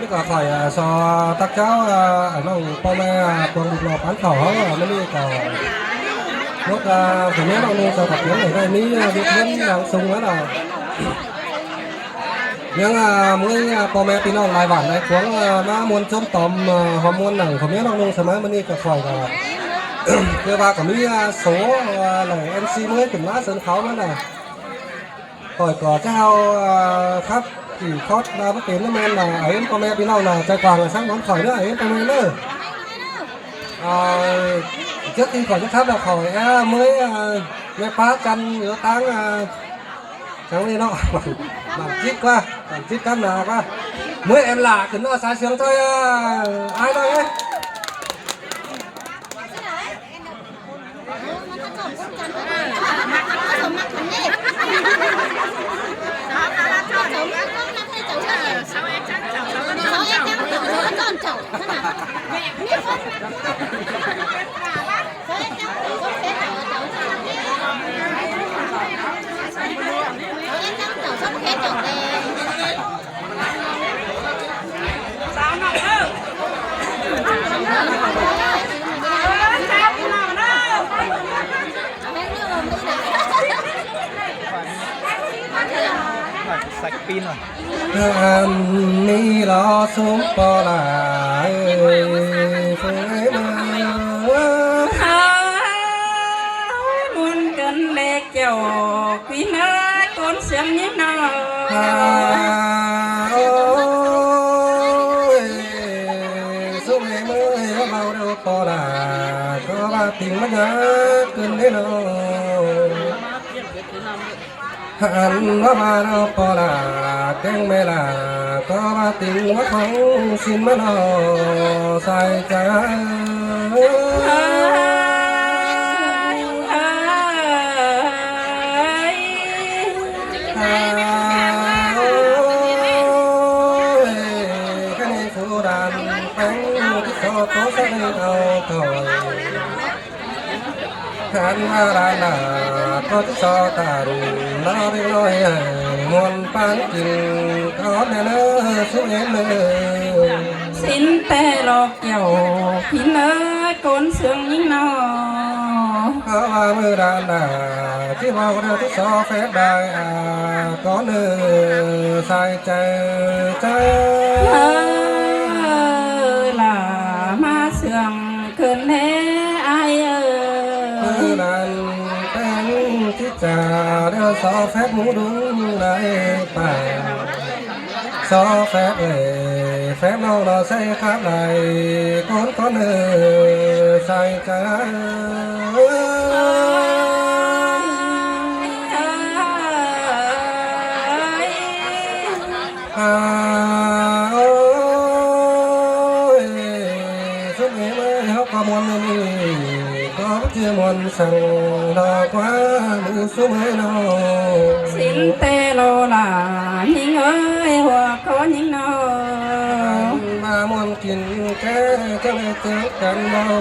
ນີ້ກໍຂ້ອຍ ເອີ່ ຂໍຕັກເຈົ້າ ເອີ່ ນ້ອງພໍ່ແມ່ ອາ ພວກລູກຫຼານຂອງເຮົາ ອາ ມື້ນີ້ກໍໝົດ ອາ ຜົນງານນ້ອງນຸ່ງເຈົ້າກໍເປັນໄດ້ມີວຽກວຽນຢ່າງສູງແລ້ວລະ ຍັງ ອາ ມີ ອາ ພໍ່ແມ່ພີ່ນ້ອງຫຼາຍບ້ານຫຼາຍຂວງ ອາ ມາມ່ວນຊົມຕອມ ອາ ຮ່ວມມ່ວນໜັງຂອງເມຍນ້ອງນຸ່ງສະໄໝ. ມື້ນີ້ກໍຂ້ອຍກໍຄືວ່າກໍມີ ອາ ໂສ ອາ ແລະ ເອັມຊີເມືອຍຂຶ້ນມາເຊີນເຂົາມານະ. ຂ້ອຍກໍຈະເອົາ ເອີ່ ຄັບ ທີ່ຄອດມາເປັນແມ່ນວ່າ ເອັນພໍ່ແມ່ພີ່ນ້ອງນະ ໃຈກວ້າງໃຫ້ຟັງຂອງຂ້ອຍເດີ ເອັນພໍ່ແມ່ເດີ. ເອີ່ ເຈົ້າທີ່ຂ້ອຍຈະຄັບແລ້ວ ຂ້ອຍ ເອີ່ ເມື່ອຍ ເອີ່ ແມ່ປ້າຈັນ ຫຼື ຕາງ ເອີ່ ຈັ່ງນີ້ເນາະ ບາງຈິດກວ່າ ບາງຈິດກັນໜາກວ່າ ເມື່ອຍແອນລາຂຶ້ນເນາະ ສາຍສຽງຊ່ອຍ ເອີ່ ອ້າຍໜ້ອຍເອີຍ. ສັກປີໜ້ອຍ ອັນນີ້ລະ ສົມປໍລາເອີຍ ເອີຍ ເອີຍ ເອີຍ ເອີຍ ມ່ວນກັນແລກ ເຈົ້າພີ່ເອີຍ ຄົນສຽງຍິງນ້ອຍ ໂອ້ຍ ສຸມເອີຍ ເວົ້າເດີ້ພໍ່ຫຼ້າ ກໍວ່າຕິງມັນຍາກຂຶ້ນເດ້ນ້ອງ ຫັນວ່າມາເດີ້ພໍ່ຫຼ້າ ແກງແມ່ຫຼ້າ ກໍວ່າຕິງວ່າຂອງສິນມາເນາະ ສາຍໃຈ ໂອ້ຍ ຄັນໃຫ້ຜູ້ດານແປງ ທີ່ສອດໂຕສະເດັດເອົາເຂົ້າ ຄັນວ່າຫຼານຫຼ້າ ກໍຊິຊອດຕານ ລາວເດັກນ້ອຍ ມ່ວນປານກິນ ກໍແມ່ນເອີ ສຸເອັນເອີ. ສິນແຕ່ລອກ ເຈົ້າພິນເອີຍ ກົນເຊື່ອງຍິງນ້ອຍ ເພາະວ່າມື້ດານໜ້າ ທີ່ເວົ້າເລື່ອງທີ່ຊໍແຟດໄດ້ ອາ ກໍເນີ ສາຍໃຈ ໃຈ ເອີ ຫຼ້າມາເຊື່ອງຂຶ້ນແດ່ອ້າຍເອີຍ ເອີ ນັ້ນແປ້ງທີ່ຈາ ແລ້ວຊໍແຟດໝູດຸງໄດ້ປາ ຊໍແຟດເອີຍ ແຟດນ້ອງເນາະໃສ່ຄາບໄດ້ ຄົນຄົນເອີ ໃສ່ໃຈ ອາ ໂອ້ຍ ສຸມເອີຍ ເຮົາກໍມ່ວນມື້ນີ້ ກໍບໍ່ຈື່ມ່ວນ ສັ່ງດອກວ່າໝູສູ່ເມີຍນ້ອງ ສິນແຕ່ລໍຫຼ້າຍິງເອີຍ ຫົວຄອຍິງນ້ອງ ມາມ່ວນກິນແກ້ ຈັ່ງໄດ້ເຈີກັນເວົ້າ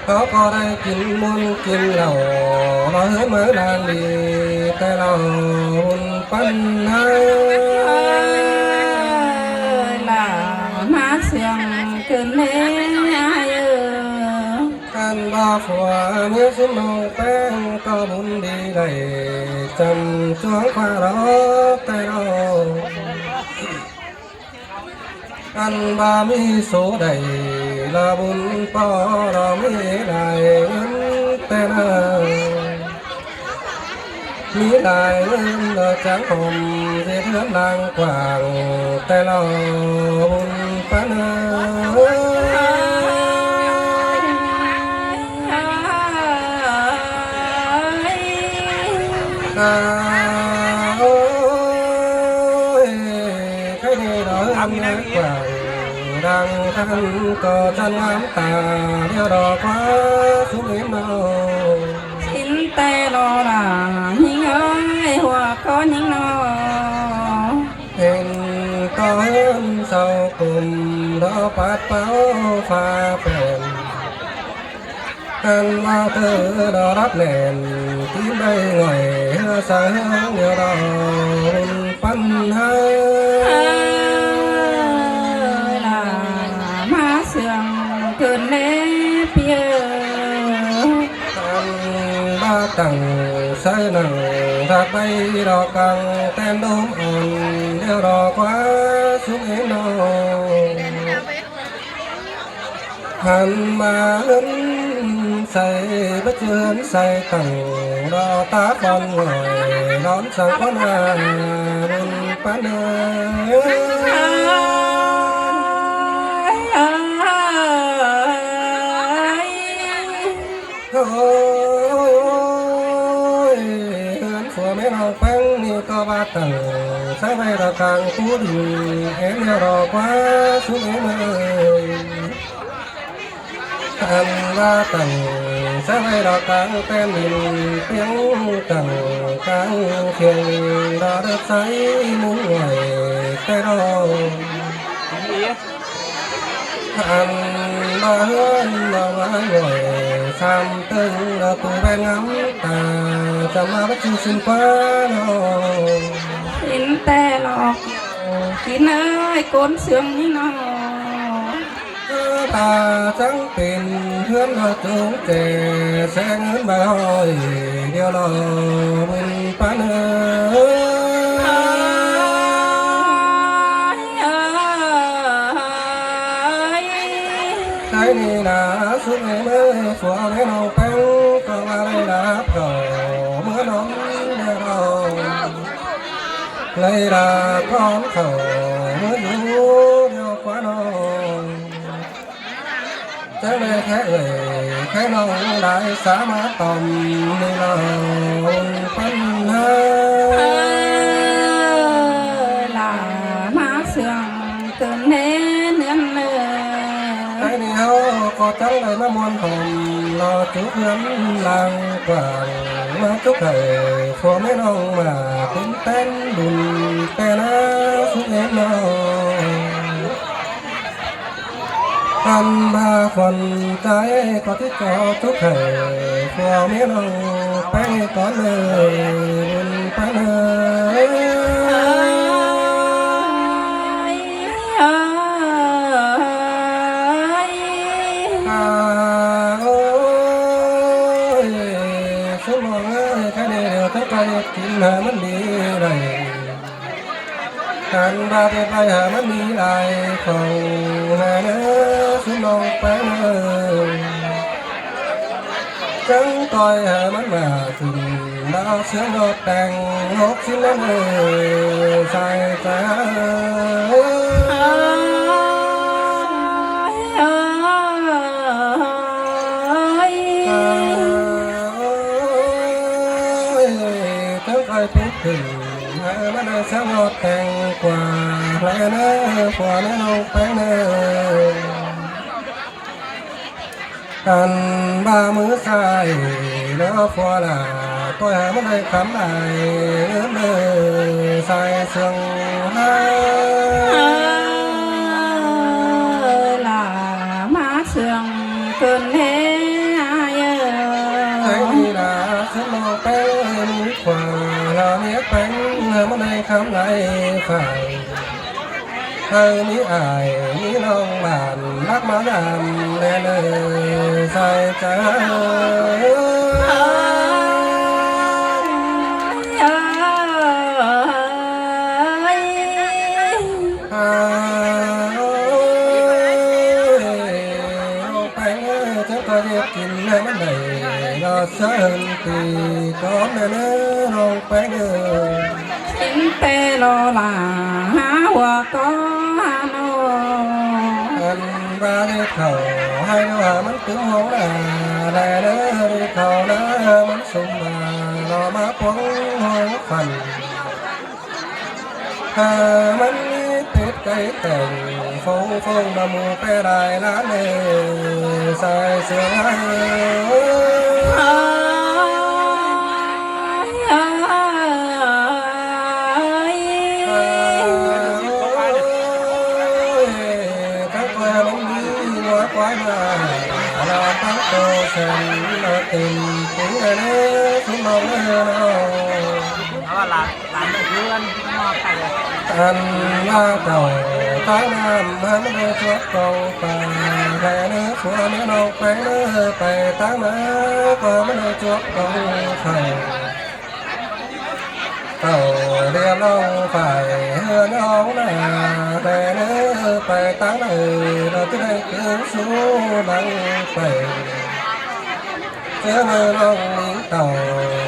ເຮົາກໍໄດ້ກິນມ່ວນກິນເຫຼົ້າ ລະເຮີມານານດີ ແຕ່ລະບຸນປັນໃຫ້ ຫຼ້າມາເຊື່ອງຂຶ້ນແດ່ອ້າຍເອີ ຄັນວ່າຜົວເມຍຊຸມນ້ອງແປ້ງ ກໍບຸນດີໄດ້ຈຳຈວງຄວາດອກແຕ່ລະ ອັນວ່າມີໂສໄດ້ລະບຸນພໍ ລະມີຫຼາຍເງິນແຕ່ນາ ມີຫຼາຍເງິນລະຈັກຫົ່ມ ເຮັດເຮືອນຫຼັງກວ້າງ ແຕ່ລະບຸນປານເອີ ອາ ໂອ້ຍ ໃຜໄດ້ດອກເຮືອນໃຫຍ່ກວ້າງ ດັ່ງຄັນກໍຈັນງາມຕາ ດຽວດອກວ່າສຸລິມເອົາ ສິນແຕ່ລໍຫຼ້າຍິງເອີຍ ຫົວຄອນຍິງນ້ອງ ເຫັນຕໍ່ເຮືອນເຊົາກຸມ ດອກປັດເປົ່າຟ້າແປນ ອັນວ່າເຕີດອກລັບແໜ້ນ ຕີນໄດ້ຫງອຍ ເຮືອສາເຮືອງດຽວດອກ ບຸນປັນໃຫ້ ຕັ້ງໃສ່ນັ່ງທາດໃບດອກກາງແຕ່ນດົມອ່ອນ ດຽວລໍກວ່າສຸກເອນອງ ຫັນມາເຮືອນໃສ ບໍ່ເຈີເຮືອນໃສຕັ້ງ ດອກຕາຟອນຫງອຍ ດອນສັງຄອນຫາບຸນປານເອີຍ. ໂອ້ຍ ເຮືອນຜົວແມ່ນ້ອງແປ້ງນີ້ກໍວ່າຕັ້ງໃສ່ໄວ້ລະກາງປູດິນ ແອນແນວດອກວ່າສຸເອເມີຍ ອັນວ່າຕັ້ງໃສ່ໄວ້ລະກາງແຜ່ນດິນ ປຽງຕັ້ງກາງຂຽງ ດາເດີດໃສມຸງໄວ້ແຕ່ດອກ ອັນວ່າເຮືອນວ່າວາຍຫວຍ ສາມຕຶງລະຕູແບນງາມຕາ ຈະມາບັດຊື່ຊິນກວ່ານ້ອງ ກິນແຕ່ຫຼອກ ກິນເອີຍ ໂກນເຊື່ອງນີ້ນ້ອງ ເອີ ຖ້າຈັ່ງເປັນເຮືອນລະຈົງແຈ ແສງເງິນໃບຫ້ອຍ ດຽວລອບຸນ ປານເອີຍ ໃສນີ້ນາ ສຸກເອີຍ ຜົວແມ່ນ້ອງແປ້ງ ກໍວ່າໄດ້ຮັບເຂົ້າເມືອນອນແລ້ວ ໄດ້ຮັບຄອນເຂົ້າເມືອຢູ່ດຽວກວ່ານ້ອງ ຈັ່ງໃດແທ້ເອີຍ ແທ້ນ້ອງໄດ້ສາມາດຕອມໃນລາວປັນຫາ ເອີ ລາມາເຊື່ອງເກີນເນເນືອນເນີ ໃນນີ້ເຮົາກໍຈັ່ງໄດ້ມາມ່ວນຫອມ ລໍຈຸເຮືອນລາງກວ້າງ ມາຈຸໃຫ້ຜົວແມ່ນ້ອງມາເປັນແປ້ນບຸນແຕ່ນາສຸເອນອງ ອັນພາຂວັນໃຈກໍທີ່ຈອດທຸກໃຫ້ ຜົວເມຍນ້ອງແປ້ງກ່ອນເດີບຸນປານເອີຍ ອາ ໂອ້ຍ ສຸມນ້ອງເອີຍ ຄະເນດຽວເຈົ້າກໍເຮັດກິນໃຫ້ມັນດີໄດ້ ຄັນວ່າເປັນໄປຫາມັນມີຫຼາຍຂອງແນ່ເດີ ສຸມນ້ອງແປ້ງເອີຍ ຈັ່ງຕ່ອຍໃຫ້ມັນມາຂຶ້ນ ດາວເຊືອງດອກແຕ່ງຫົກສິບນັ້ນເອີຍ ໃສ່ໃຈເອີຍ ເອີຍ ເອີຍ ເອີຍ ເອີຍ ເຈົ້າໄປປຸກຂຶ້ນ ໃຫ້ມັນໄດ້ສະຫງອບແຕ່ງກວ່າ ໃຫ້ເດີ ຜົວແມ່ນ້ອງແປ້ງເດີ ອັນວ່າມືຊ້າຍເດີ ຜົວຫຼ້າ ປ່ອຍໃຫ້ມັນໄດ້ຄຳໄດ້ເງິນເດີ ສາຍເຊື່ອງຫາ ຫຼ້າມາເຊື່ອງ ເກີນແທ້ອ້າຍເອີຍ ໃຫ້ດີລະສຸມນ້ອງແປ້ງເອີຍ ມືຂວາລະເມຍແປ້ງ ໃຫ້ມັນໄດ້ຄຳໄດ້ຝາກ ໃຫ້ມີອ້າຍມີນ້ອງບ້ານ ຮັກມາຍາມແດ່ເດີ ໃສ່ໃຈເອີຍ ເອີຍ ອາ ໂອ້ຍ ນ້ອງແປ້ງເອີຍ ເຈົ້າກໍເຮັດກິນໃຫ້ມັນໄດ້ລະເຊີນປີກ່ອນແດ່ເດີ ນ້ອງແປ້ງເອີຍ ກິນແຕ່ລໍຫຼ້າ ຫາຫົວກໍຫານອ ອັນວ່າໄດ້ເຂົ້າໃຫ້ວ່າມັນຕຶງຫ້ອງໜ້າ ແດ່ເດີ ໄດ້ເຂົ້າໜ້າມັນສົມມາ ລໍມາປົງຫ້ອງຝັນ ຖ້າມັນມີເປັດໄກ່ແຕ່ງ ໂຟງໆ ນຳໝູ່ແປຫຼາຍລ້ານເອີ ສາຍເສືອເອີ ໂອ້ຍ ຈັກວ່າມັນມີງົວຄວາຍມາ ລານຕັ້ງໂຕແສນເຕັມ ເປັນເອີເດີ ສົມມາເດີເນາະ ເອົາລະ ຫຼານເພື່ອນມາໄປ ອັນວ່າເຈົ້າຕາຍນ້ຳໃຫ້ມັນໄດ້ຈວບກອງປາ ແລເນີຜົວເມຍນ້ອງແປ້ງເນີ ໄປຕາງນາກໍມັນໄດ້ຈວບກອງເຂົ້າ ເຈົ້າລຽບລອງໄປເຮືອນນ້ອງນາ ແລເນີໄປຕາງໃດ ເຮົາຈະໄດ້ຄືນສູ່ຫຼັງໄປ. ເຈີມືນ້ອງໜິງເຕົ່າ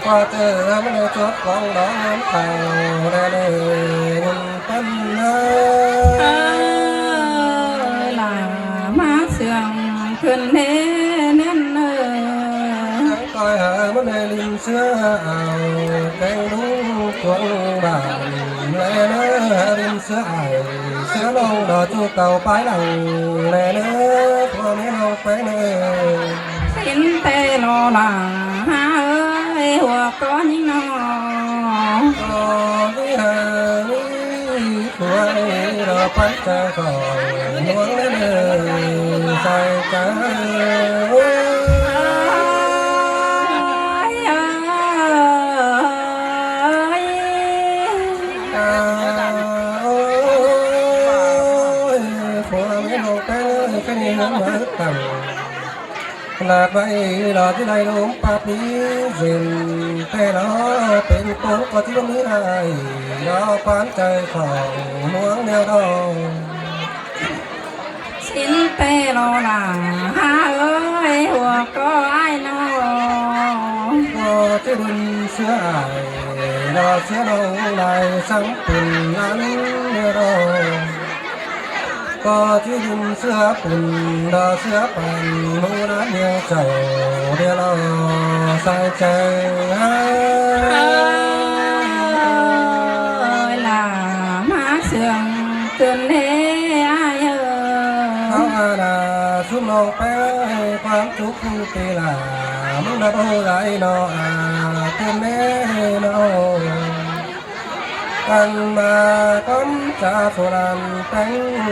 ກວ່າເຈີມັນໄດ້ຈວບກອງດອງເຕົ່າ ແລເນີບຸນປັນນາ ເອີຍຫຼ້າມາເຊື່ອງຂຶ້ນເດແມ່ນເອີຍ ເຊື່ອງກ້ອຍຫາມັນໄດ້ລິນເຊື້ອອາວ ແກງດຸງກວງບ້ານ ແລເນີລິນເຊື້ອອາຍ ເຊື້ອນ້ອງດອກຈູເຕົ່າປາຍຫຼັງ ແລເນີຜົວເມຍນ້ອງ ໄປເລີຍ ສິນແຕ່ລໍຫຼ້າຫາເອີຍ ຫົວກໍຍິງນ້ອງ ກໍມີຫາມີຜົວ ເອີຍລໍປັນໃຈຂອງຫ່ວງແລເນີໃສ່ໃຈ ເອີຍ ເອີຍ ເອີຍ ຜົວເມຍນ້ອງແປ້ງເອີຍ ຄັນມີເງິນມາຕັ້ງ ຂະໜາດໄວ້ລໍຊິໄດ້ລົມປາກດີເຊັ່ນ ແຕ່ລໍເປັນຄົນກໍຊິບໍ່ມີອ້າຍ ລໍປານໃຈຂອງຫ່ວງແນວດອງ ສິນແຕ່ລໍຫຼ້າຫາເອີຍ ຫົວກໍອ້າຍນ້ອງ ກໍຊິດຶງເສືອອ້າຍ ລໍເສືອນ້ອງໄດ້ສຳປຸນນັ້ນແນວດອງ ກໍຊິດຶງເສືອປຸນ ດອກເສືອປັນ ໝູນາດຽວເຈົ້າ ດຽວລອໃສ່ໃຈ ເອີຍ ຫຼ້າມາເຊື່ອງຂຶ້ນເດອ້າຍເອີຍ ເຮົາອານາຊຸມນ້ອງແປ້ງ ຄວາມສຸກຄືປີຫຼ້າ ມຶງນະບໍ່ໄດ້ນອອາ ເປັນແມ່ນອ ກັນມາຄວາມຈາໂສລານແຕ່ງ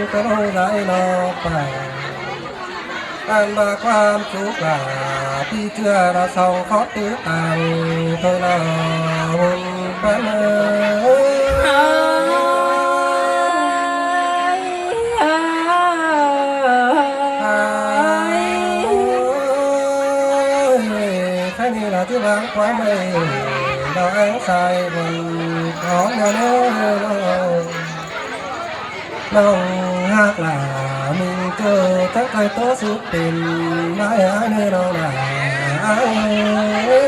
ໂຕໄດ້ນອປາ ກັນມາຄວາມສຸກຫຼາ ທີ່ເຈື່ອລະສອງຂໍຕື້ຕັງໂຕລະຫຸນປັນເອີ ເອີຍ ເອີຍ ເອີຍ ໃຄນີ້ລະທີ່ວາງຄວາມໃຫ້ ດອກແອງສາຍອ່ອນ ຂອງແນວເນີ ນ້ອງຮັກຫຼ້າມິງເຈີ ຈັກໃຈໂຕສຸດເປັນໄດ້ຫາເນີນ້ອງຫຼ້າ ເອີຍ ເອີຍ ເອີຍ.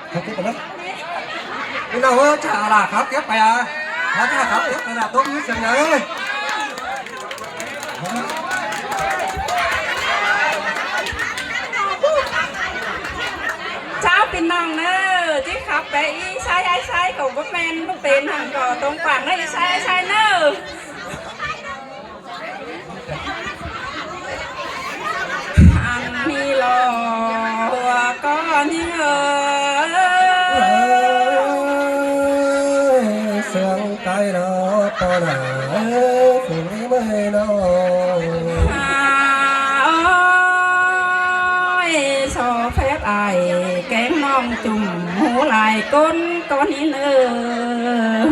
ເອົາເກັບໄປເດີ ພີ່ນ້ອງເອີຍ ຈະລາກເອົາເກັບໄປອະ ມາຈະລາກເອົາເກັບໄປລະ ຕົກມີສຽງເອີຍ ເຈົ້າ ພີ່ນ້ອງເດີ ຈິຂັບໄປອີສາຍອ້າຍຊາຍ ກໍບໍ່ແມ່ນບໍ່ເປັນຫັ້ນ ກໍຕົງປາກເດີ ອີສາຍອ້າຍຊາຍເດີ. ອັນນີ້ລໍຫົວກໍຍິງເອີຍ ເຊື່ອງໄກລໍຕໍ່ໜ້າເອີຍ ຜູ້ນີ້ເມື່ອຍນ້ອງ ໂອ້ຍ ຊໍແຟບອ້າຍແກງນ້ອງຈຸ່ມ ຫູຫຼາຍກົ້ນກໍຍິງເອີຍ.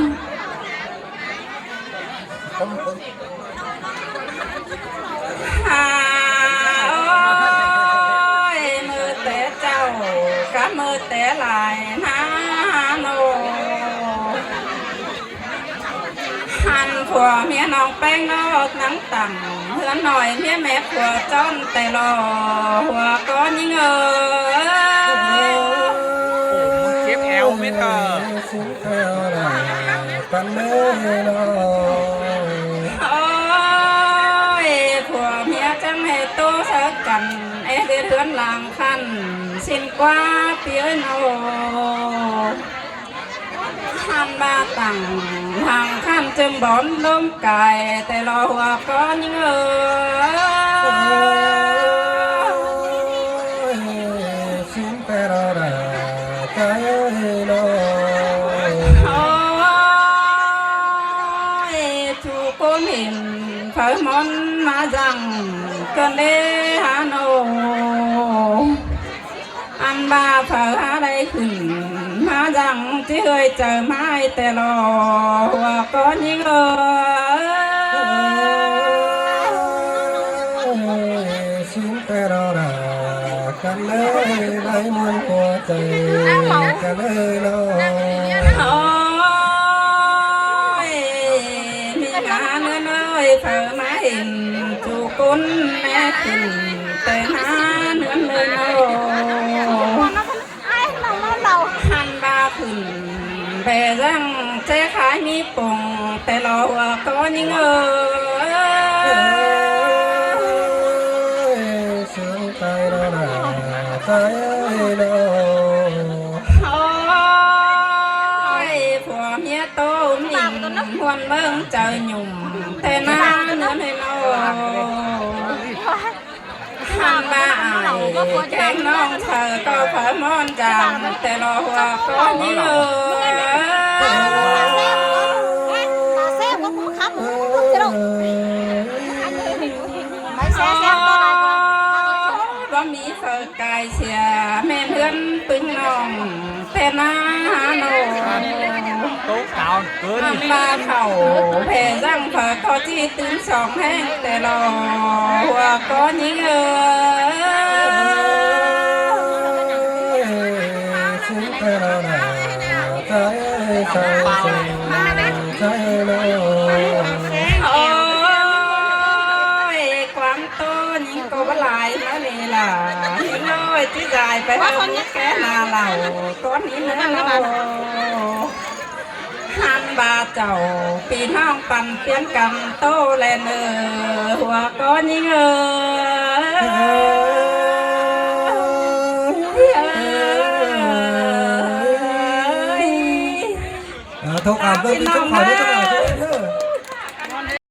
ຫາ ໂອ້ຍ ມືແຕ່ເຈົ້າ ກະມືແຕ່ຫຼາຍນາໂນ ຫັ້ນຜົວເມຍນ້ອງແປ້ງນອກນັ່ງຕັ້ງ ເຮືອນນ້ອຍເມຍແມ່ຜົວຈ້ອນແຕ່ລໍ ຫົວກໍຍິງເອີຍ ເຈັບແອວແມ່ນບໍ່? ໂອ້ຍ ຜົວເມຍຈັ່ງເຮັດໂຕໃສ່ກັນ ເຮັດເຮືອນຫຼັງຄັນ ສິ້ນກວ່າປີເອີຍໂນ ຫັ້ນມາຕັ້ງຫຼັງຄັນ ຈຶ່ງບ່ອນລົມກາຍ ແຕ່ລໍຫົວກໍຍິງເອີຍ ຊິນແຕ່ລໍດາໃຈເອີຍນ້ອງ ໂອ້ຍ ທຸກຄົນເຫັນ ເຜີມອນມາຈັ່ງ ເກີນເດຫານ້ອງ ເອົາຫາໄດ້ຂຶ້ນມາຈັ່ງຊິເອີຍເຈົ້າມາໃຫ້ແຕ່ລໍ ຫົວກໍຍິງເອີຍ ຊິງແຕ່ລໍລະກັນເລີຍ ໄດ້ມ່ວນຫົວໃຈກັນເລີຍເນາະ ໂອ້ຍ ມີງານເອີຍ ເຝົ້າມາເຫັນ ທຸກຄົນແມ່ຂຶ້ນແຕ່ງານເຮືອນເລີຍເນາະ ຫັ້ນວ່າຂຶ້ນແບຈັ່ງແຈຂາຍມີປົງ ແຕ່ລໍຫົວກໍຍິງເອີຍ ສຽງໄຕລະນາໄຕເນາະ ໂອ້ຍ ຜົວເມຍໂຕມິ່ງ ມ່ວນເບິ່ງເຈົ້າຫຍຸ້ງ ແຕ່ໜ້າເຮືອນໃຫ້ນ້ອງ ຫັ້ນວ່າອ້າຍແກງນ້ອງເຂົາກໍເຝົ້າມ່ອນຈາມ ແຕ່ລໍຫົວກໍຍິງເອີຍ ບໍ່ມີເຝີກາຍເສຍ ແມ່ນເຮືອນປຶງນ້ອງ ແຕ່ໜ້າໜູ ໂຕກາວເກີນ ອັນວ່າເຂົ້າແຜ່ຈັ່ງເຝີກໍຈີ່ຕື່ມສອງແຫ້ງ ແຕ່ລໍຫົວກໍຍິງເອີຍ ຊິງແຕ່ລໍນາ ໃຈໃສໃຈໃຈເນາະ ໂອ້ຍ ຄວາມໂຕຍິງກໍບໍ່ຫຼາຍມານີ້ລະ ຍິງນ້ອຍທີ່ຈາຍໄປເອົາແກ່ໜ້າເລົ່າ ຕອນນີ້ເນາະ ຫັ້ນວ່າເຈົ້າພີ່ນ້ອງປັ່ນປ່ຽນກັນໂຕແລເນີ ຫົວກໍຍິງເອີຍ ເອີຍ ອ່າ ໂທການເບິ່ງ ພີ່ນ້ອງເອີຍ